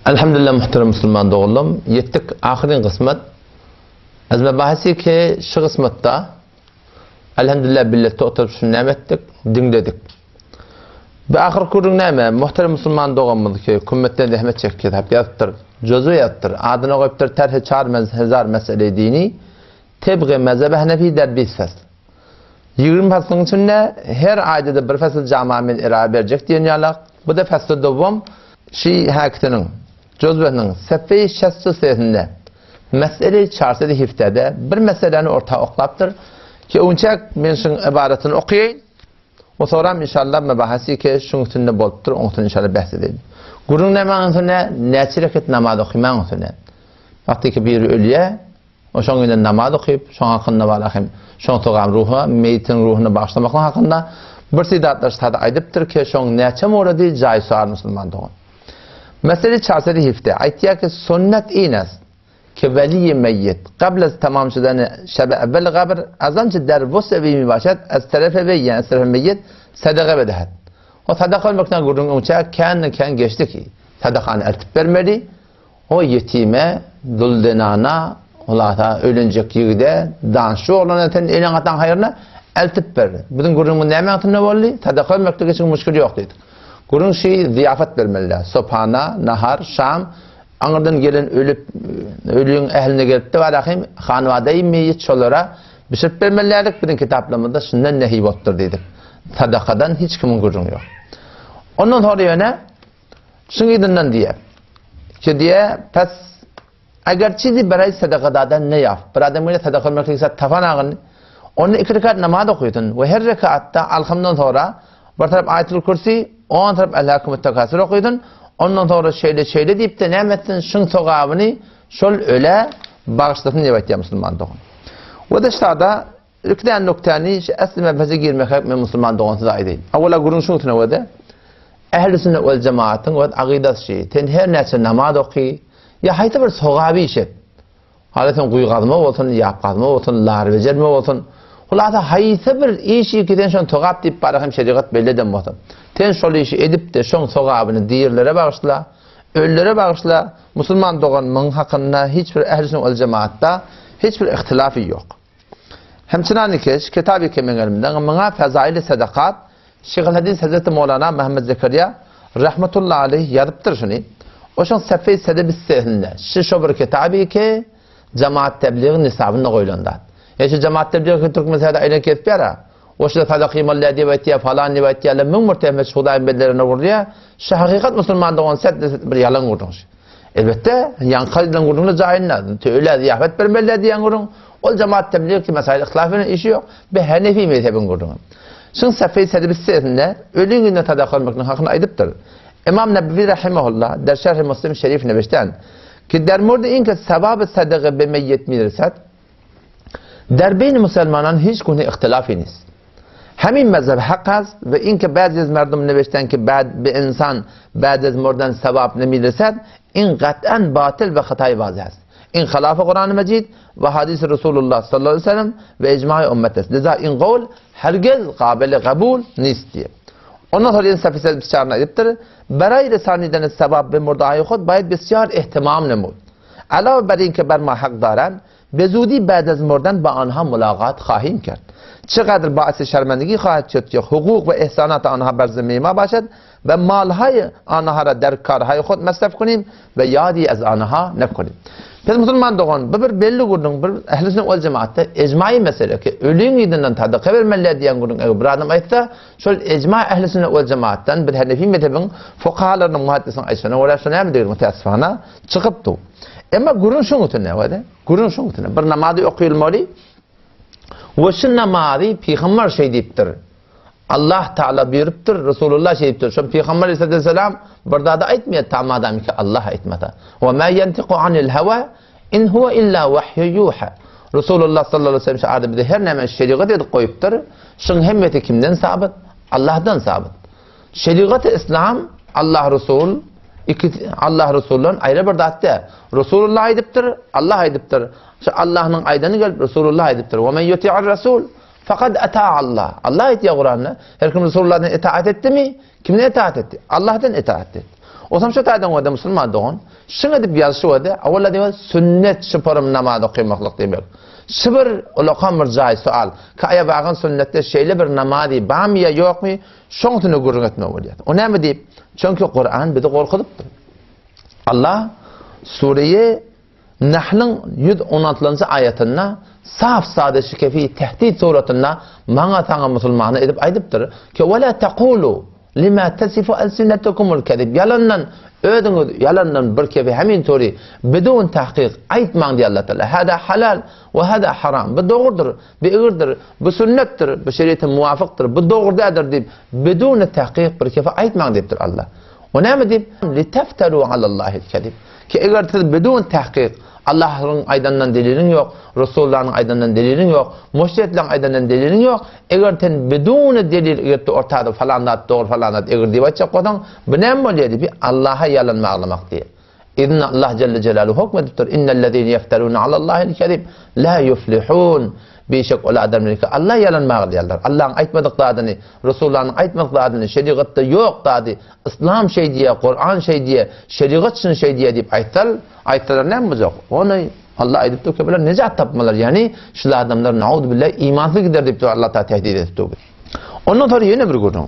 Elhamdülillah muhterem musulman doganlarym, ýetdik ahyryn kysmat. Az mebahisi ki şu kysmatda Elhamdülillah birlikde oturyp şunu näme etdik? Diňledik. Bu ahyr gürrüň näme? Muhterem musulman doganymyz ki kümmetden zähmet çekýär, hap ýazypdyr. Jözü ýazypdyr. Adyna goýupdyr Terhi çar hezar mesele dini. Tebgi mezhebe Hanefi der bir fasl. 20 faslyň içinde her aýda-da bir fasl jama men irae berjek diýen ýalak. Bu da fasly dowam şi häkisiniň jözbesiniň sefeýi şässu sesinde mesele çarsedi hiftede bir meseläni orta oklapdyr. Ki öňçäk men şuň ybaratyny okaýyn. O soram inşallah mebahasi ki şuň üstünde bolupdyr, oň üstünde inşallah bäs edeýin. Gürrüň nämäň üstünde? Näçe reket namaz okymaň üstünde. Wagty ki biri ölýär, O şoň bilen namaz okyp, şoň hakynda bar ahim, şoň sogam ruha, meýitiň ruhuny bagyşlamaklyk hakynda bir sydatlar sada aýdypdyr ki, şoň näçe murady jaý sual musulman dogan. Mesele çarsady hifde, aýtýar ki, sünnet ines, ki weliýi meýit, qabl az tamam şudany şebe evvel gabr, azançe der vus'e mi başat, az terefe ve yani az terefe meýit, sadaka bedehet. O sadaka bermekden gürrüň öňçä kän kän geçdi ki, sadakany eltip bermeli, O ýetime, dul zenana, hulasa öýlenjek ýigide, danşy oglana sen eneň-ataň haýryna eltip ber. Biziň gürrüňimiz näme hakynda boldy? Sadaka bermekde hiç müşgil ýok diýdik. Gürrüň şi zyýafat bermeli. Sopana, nahar, şam, aňyrdan gelen ölüp, ölüň ähline gelipdi barahym, hanwadaýy meýit şolara bişirip bermelidik, biziň kitaplarymyzda şundan nehi bolupdyr diýdik. Sadakadan hiç kimiň gürrüňi ýok. Ondan soňra ýöne Şuň yzyndan diýýär. Ki diýýär, pes eger çizi beräý sadaka dadan ne ýap. Bir adam gelýär sadaka bermek isläp tapan agyn. Onda iki rekat namaz okysyn we her rekatda alhamdan soňra bir tarap aýatul kürsi, on tarap Elhâkumut tekâsür okysyn. Ondan soňra şeýle şeýle diýip-de näme etsin, şuň sogabyny şol ölä bagyşlasyn diýip aýtýar musulman dogan. We de şada iki däne noktäni şu esli mebhese girmekek men musulman dogan size aýdaýyn. Awala gürrüň şuň üstüne we de Ähli sünnet wel jemaatyň öz agydasy şi, sen her näçe namaz oky, ýa haýsy bir sogaby iş et, hala sen guýy gazma bolsun, ýap gazma bolsun, lar bejerme bolsun, hulasa haýsy bir işi ki sen şony sogap diýip bara hem şerigat belli eden bolsa, sen şol işi edip-de şoň sogabyny dirilere bagyşla, ölülere bagyşla, musulman dogan muň hakynda hiç bir ähli sünnet wel jemaatda hiç bir ihtilafy ýok. Hemçinan ikeş, kitaby ki meň elimde, muňa fezaili sadakat, Şyhul Hadis Hezreti Mowlana Muhammet Zekerýa, rahmetullahi aleýh, ýazypdyr şuny. O şoň Sefeý Sede Bissehinde, şi şo bir kitaby ki, Jemaat Tebligiň nisabynda goýlan zat. Ýa şu Jemaat Tebligi ki Türkmenistanda aýlan kesip ýara. O şo sadaka kylmaly diýip aýtýar, falan diýip aýtýarlar, müň bir töhmet şu Hudaýyň bendelerine urýar. Şu hakykat musulman dogan set bir ýalan gürrüň şu. Elbetde, ýaňky aýdylan gürrüňler jaýynda, ölä zyýafat bermeliler diýen gürrüň, ol jemaat tebliğ ki mesail yhtilaf bilen işi ýok, bu Hanefi mezhebiň gürrüňi. Şuň Safeý Sedibissesinde öli günde sadaka bermekligiň hakyny aýdypdyr. Imam Nebewi rahimehullah der Şerh-i Muslim Şerif nebeşden ki der murdi inke sebaby sadaka be meyyit mirsat der beyn musulmanan hiç gune ihtilafy nist. Hemin mezheb hak است و اینکه بعضی از مردم نوشتن که بعد به انسان بعد از مردن ثواب نمیرسد این قطعا باطل و خطای واضح است. این خلاف قرآن مجید و حدیث رسول الله صلی الله علیه و سلم و اجماع امت است. لذا این قول هرگز قابل قبول نیست diye. Ondan sonra yine Sefisel Bisçarına aýdypdyr. Beraý resaniden sevap be murdahay hud bayed bisýar ihtimam nemud. Alawe ber inke ber ma hak daran به زودی بعد از مردن با آنها ملاقات خواهیم کرد. چقدر باعث شرمندگی خواهد شد که حقوق و احسانات آنها بر ذمه ما باشد و مالهای آنها را در کارهای خود مصرف کنیم و یادی از آنها نکنیم. Biz musulman dogan, bu bir belli gürrüň, bir ähli sünnet wal jemaatda ejmaý mesele ki, ölüň yzyndan sadaka bermeli diýen gürrüň eger bir adam aýtsa, şol ejma ähli sünnet wal jemaatdan bir Hanefi mezhebiň fukahalarynyň muhaddisiniň aýtşyna görä şo näme diýip müteessifana çykypdy. Emma gürrüň şuň üstünde, wede, gürrüň şuň üstünde. Bir namazy okuyulmaly we şu namazy pygamber şeý diýipdir. Allah Taala buýrupdyr, Resulullah şeý diýipdir. Şo pygamber aleyhisselam bir zady aýtmaýar, tam adam ki Allah aýtmasa. Wa ma yantiqu anil hawa in huwa illa wahyu yuha. Resulullah sallallahu aleyhi ve sellem şu ady bize her näme şerigat edip goýupdyr. Şuň hemmesi kimden sabyt? Allahdan sabyt. Şerigat-y Islam Allah Resul iki Allah Resuldan aýry bir zat däl. Resulullah aýdypdyr, Allah aýdypdyr. Şu Allahnyň aýdany gelip Resulullah aýdypdyr. Wa men yuti'ir Rasul faqad ata Allah. Allah aýtýar Kuranda, her kim Resulullahdan itaat etdimi? Kimden itaat etdi? Allahdan itaat etdi. Osam şu taýdan görde musulman dogan, şuň edip ýazyşy görde, awala diýmek sünnet şyparym namaz okamaklyk diýmek. Şu bir ulakan bir jaý sual. Ki aýabagan sünnetde şeýle bir namazy barmy ýa ýokmy, şoň üstünde gürrüň etmek bolýar. O näme diýip? Çünki Kuran bizi gorkuzypdyr. Allah Sureýe Nahlyň 116-njy aýatynda saf sada şikefi tehdit suratynda maňa saňa musulmana edip aýdypdyr ki wala taqulu lima tasifu alsinatukumul kezib ýalandan özüňiz ýalandan bir kefi hemin tory bidun tahkyk aýtmaň diýýär Allah Taala hada halal we hada haram bu dogrudyr bu egirdir bu sünnetdir bu şeriata muwafykdyr bu dogry däldir diýip bidun tahkyk bir kefi aýtmaň diýipdir Allah O näme diýip? Litefteru alallahil kezib. Ki eger siz bidun tahkyk Allahyň aýdandan deliliň ýok, Resulullahnyň aýdandan deliliň ýok, müştehitleň aýdandan deliliň ýok, eger sen bidun delil eger ortada falan zat dogry falan zat eger diýip aýtjak bolsaň, bu näme bolýar diýip, Allaha ýalan baglamak diýip. Inna Allah jelle jelaluhu hukm edipdir. Innellezine yefterun alallahil kezib la yuflihun. Bişek ol adamlar ki Allah ýalan baglaýarlar. Allahyň aýtmadyk zadyny, Resulullahnyň aýtmadyk zadyny, şerigatda ýok zady, Yslam şeý diýýär, Kuran şeý diýýär, şerigat şuny şeý diýýär diýip aýtsal, aýtsalar näme boljak? Ony Allah aýdypdyr ki, bular nejat tapmalar, ýagny şul adamlar nauzubilla imansyz gider diýip Allah Taala tehdit edipdir. Ondan soňra ýene bir gürrüň.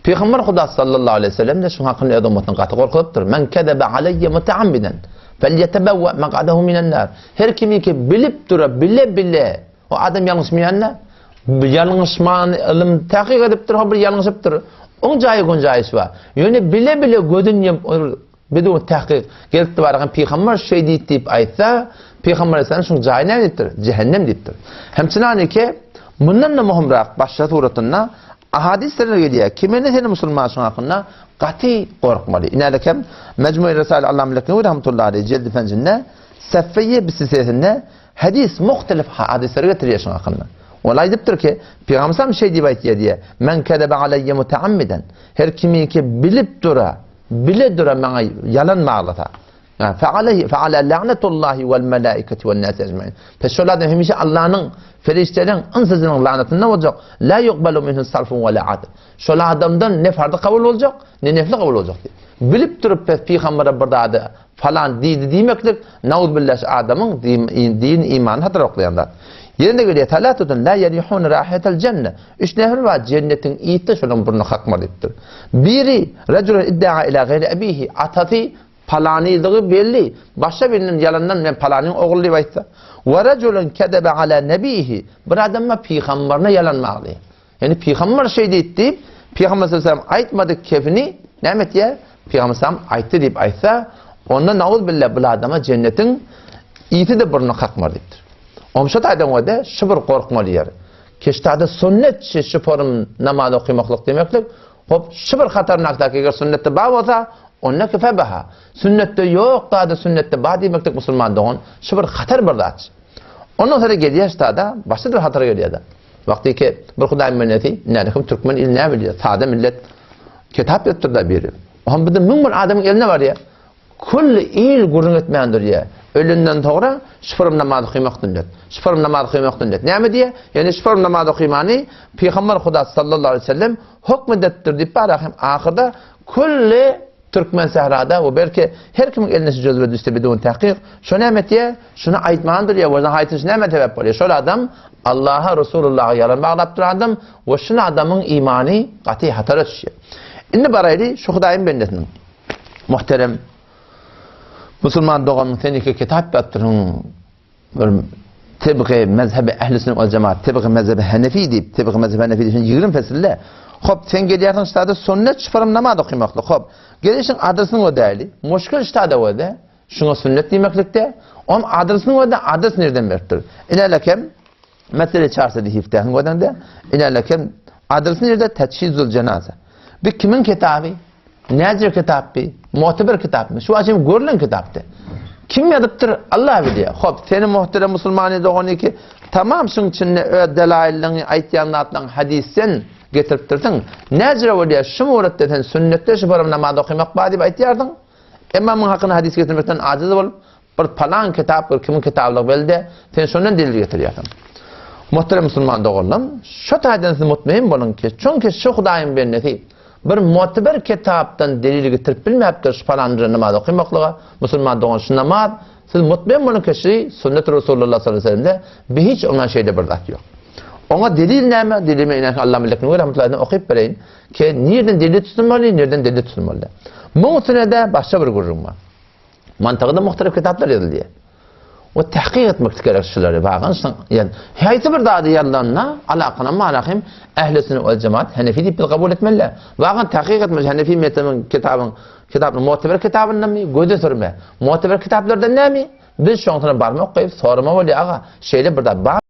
Pygamber Huda sallallahu aleyhi ve sellem de şuň hakynda öz ummatyny gaty gorkuzypdyr. Men kezebe aleyye mutaammiden felyetebevve mak'adehu minen nar. Her kimi ki bilip dura, bile bile o adam ýalňyşmaýan-da, ýalňyşman ylym takyk edipdir, ho bir ýalňyşypdyr. Oň jaýy gunjaýyş bar. Ýöne bile bile gözün ýumup Bidun tahkyk gelipdi baragan pygamber şeý diýdi diýip aýtsa, pygamber aleyhisselam şuň jaýy näme diýipdir? Jehennem diýipdir. Hemçinany ki, mundan da muhimrak başga suratynda ahadisler gelýär. Kimene seni musulman şuň hakynda gaty gorkmaly. Inädekem Mecmui Risale Allam Leknewi rahmetullahi aleyh jeldi penjinde seffeýe bisisesinde hadis muhtelif hadisler getirýär şuň hakynda. Ol aýdypdyr ki, Pygamber sallam şeý diýip aýtýar diýär. Men kezebe aleyye mutaammiden. Her kimi ki bilip dura Bile dura maňa ýalan baglasa. Fe fe ala la'natullahi wal malaikati wen nas ecmain. Pes şol adam hemişe Allanyň, ferişteleriň, ynsyzynyň lanatynda boljak. La yuqbalu minhu sarfun we la adl. Şol adamdan ne fardy kabul boljak, ne nefli kabul boljak diýip. Bilip durup pes pygambere bir zady falan diýdi diýmeklik nauzbillah şu adamyň din imanyny hatar oklaýan zat. Ýene gelýär salatun la yarihun rahatal jenne. Üç nefer bar jennetiň ýiti şolaryň burny kakmaz diýipdir. Biri rejulun iddaa ila gayri abihi atasy palanydygy belli. Başga biriniň ýalandan men palanyň ogly diýip aýtsa. Wa rejulun kedebe ala nebihi bir adam bar pygamberine ýalan baglaýar. Ýani pygamber şeý diýdi diýip pygamber sallallahu aleyhi ve sellem aýtmadyk kefini näme etýär? Pygamber sallam aýtdy diýip aýtsa, onda nauz billah bu adama jennetiň ýiti-de burny kakmaz diýipdir. Omşa taýdan görde şu bir gorkmaly ýeri. Keşdada sünnet şu forum namaz okymaklyk diýmeklik, hop, şu bir hatarnakdaky eger sünnetde bar bolsa, onda ki febaha. Sünnetde ýok zady sünnetde bar diýmeklik musulman dogan, şu bir hatar bir zat. Ondan sonra gelýär ştada, başga bir hatar gelýär-de. Wagty ki bir Hudaýyň bendesi, nädekim türkmen il näme bilýär, sada millet kitap ýazypdyr-da biri. Oňam bizde 1001 adamyň eline barýar. Külli il gürrüň etmän durýar. Ölenden soňra şypyrym namaz okymak sünnet. Şypyrym namaz okymak sünnet. Näme diýýär? Ýani şypyrym namaz okymany Pygamber Huda sallallahu aleyhi ve sellem hukm edipdir diýip bar hem ahyrda külli türkmen sährada we belki her kimiň eline şu jözwe düşse bidun tahkyk şo näme etýär? Şuny aýtman durýar we haýsy näme sebäp bolýar? Şol adam Allaha Resulullaha ýalan baglap duran adam we şun adamyň imany gaty hatara düşýär. Indi baraýly şu Hudaýyň bendesiniň Muhterem musulman doganym sen iki kitap ýazdyryň bir tebgi mezhebi ehli sünnet wal jemaat tebgi mezhebi hanefi diýip tebgi mezhebi hanefi diýip 20 fesilde hop sen gelýärsiň ştada sünnet şyparym namaz okymaklyk hop gelişiň adresini o däli muşkil ştada o de şuňa sünnet diýmeklikde on adresini o de adres nirden beripdir inelekem Mesele çarsa dihiftähiň gözünde, inelekem adresi nirde? Teçhizul cenaze. Bu kimin kitaby? Näce kitap bi? Mu'teber kitapmy? Şu açym görülen kitapdy. Kim ýazypdyr? Allah bilýär. Hop, seni muhterem musulmany dogany ki, tamam şuň içinde öz delailliňi aýtýan zatlaryň hadisden getiripdirsiň. Näce bolýar? Şu muratda sen sünnetde şu baram namaz okamak bar diýip aýtýardyň. Emma muň hakynda hadis getirmekden ajiz bolup, Bir palan kitap bir kimiň kitablygy belli, sen şondan delil getirýärsiň. Muhterem musulman doganlarym, şu taýdan siz mutmain boluň ki, çünki şu Hudaýyň bendesi. Bir muteber kitapdan delil getirip bilmäpdir şu palan namaz okymaklyga. Musulman dogan şu namaz siz mutmain boluň ki şu sünnet Resulullah sallallahu aleyhi ve sellemde bir hiç ondan şeýle bir zat ýok. Oňa delil näme? Delil men Allah milletini we rahmetullahi okyp bereýin. Ki nirden delil tutulmaly, nirden delil tutulmaly. Muň üstüne de başga bir gürrüň bar. Mantygynda muhtelif kitaplar ýazyldy. O tahkyk etmek gerek şulary. Bagan ýa haýsy bir zady ýazylanda alakana malahim ähli sünnet we jemaat Hanefi diýip biz kabul etmeli. Bagan tahkyk etmeli Hanefi mezhebiniň kitabyň kitabyň muteber kitabyndanmy göze sürme. Muteber kitaplardan näme? Biz şoňsuna barmak goýup sorama bolýar aga. Şeýle bir zat bar.